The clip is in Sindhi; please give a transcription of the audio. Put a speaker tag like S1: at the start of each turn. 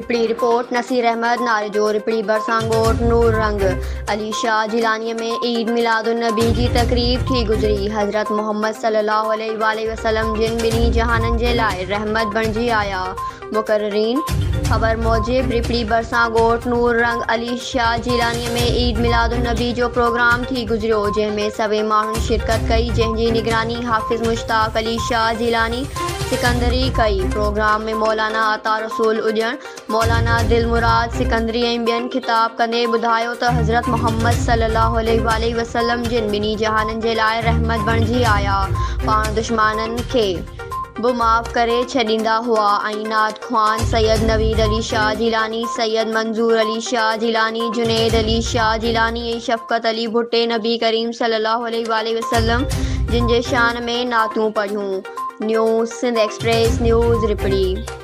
S1: رپڙي، رپورٽ، نصير احمد ناريجو، رپڙي ڀرسان ڳوٺ نور رنگ علي شاهه جيلانيء ۾ عيد ميلاد النبي جي تقريب ٿي گذري. حضرت محمد صلي الله عليه واٰله وسلم جن ٻنهي جهانن جي لاء رحمت بڻجي آيا. مقررين خبر موجب رپڙي ڀرسان ڳوٺ نور رنگ علي شاهه جيلانيء ۾ عيد ميلاد النبي جو پروگرام ٿي گذريو، جنهن ۾ سوين ماڻهن شرڪت ڪئي، جنهن جي نگراني حافظ مشتاق علي شاهه جيلاني سڪندري ڪئي. پروگرام ۾ مولانا عطا رسول اڄڻ، مولانا دل مراد سڪندري ۽ ٻين خطاب ڪندي ٻڌايو ته حضرت محمد صلي الله عليه واٰله وسلم جن ٻنهي جهانن جي لاء رحمت بڻجي آيا، پاڻ دشمنن کي به معاف ڪري ڇڏيندا هئا ۽ نعت خوان سيد نويد علي شاهه جيلاني، سيد منظور علي شاهه جيلاني، جنيد علي شاهه جيلاني ۽ شفقت علي ڀٽي نبي ڪريم صلي الله عليه واٰله وسلم جن جي شان ۾ نعتون پڙهيون. News Sindh express news Rohri.